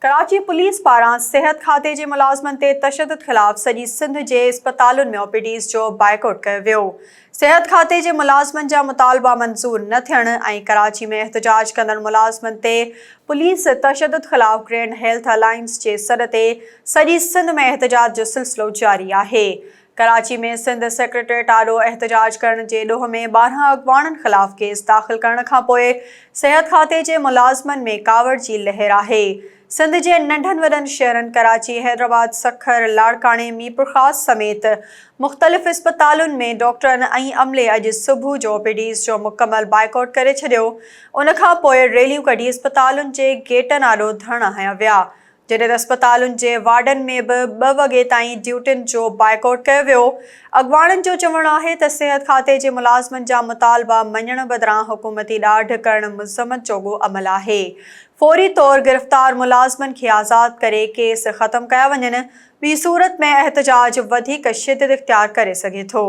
Karachi police پاران صحت کاتي جي ملازمن تي تشدد خلاف سڄي سنڌ جي اسپتالن ۾ او پي ڊيز جو بائيڪاٽ ڪيو ويو. صحت کاتي جي ملازمن جا مطالبا منظور نه ٿيڻ ۽ ڪراچي ۾ احتجاج ڪندڙ ملازمن تي پوليس تشدد خلاف گرينڊ هيلٿ الائنس جي سڏ تي سڄي سنڌ ۾ احتجاج جو سلسلو جاري آهي. ڪراچي ۾ سنڌ سيڪريٽريٽ آڏو احتجاج ڪرڻ جي ڏوهه ۾ 12 اڳواڻن خلاف ڪيس داخل ڪرڻ کانپوء صحت کاتي جي ملازمن ۾ ڪاوڙ جي لهر آهي. سنڌ جي ننڍن وڏن شهرن ڪراچي، حيدرآباد، سکر، لاڙڪاڻي، ميرپورخاص سميت مختلف اسپتالن ۾ ڊاڪٽرن ۽ عملي اڄ صبح جو او پي ڊيز جو مڪمل بائيڪاٽ ڪري ڇڏيو، ان کانپوء ريليون ڪڍي اسپتالن جي گيٽن آڏو ڌرڻا هنيا ويا. جڏهن ته اسپتالن جي وارڊن ۾ به ٻه وڳي تائين ڊيوٽين جو بائيڪاٽ ڪيو ويو. اڳواڻن جو چوڻ آهي ته صحت کاتي جي ملازمن جا مطالبا مڃڻ بدران حڪومتي ڏاڍ ڪرڻ مذمت جوڳو عمل آهي. فوري طور گرفتار ملازمن کي آزاد ڪري ڪيس ختم ڪيا وڃن، ٻي صورت ۾ احتجاج وڌيڪ شدت اختيار ڪري سگهي ٿو.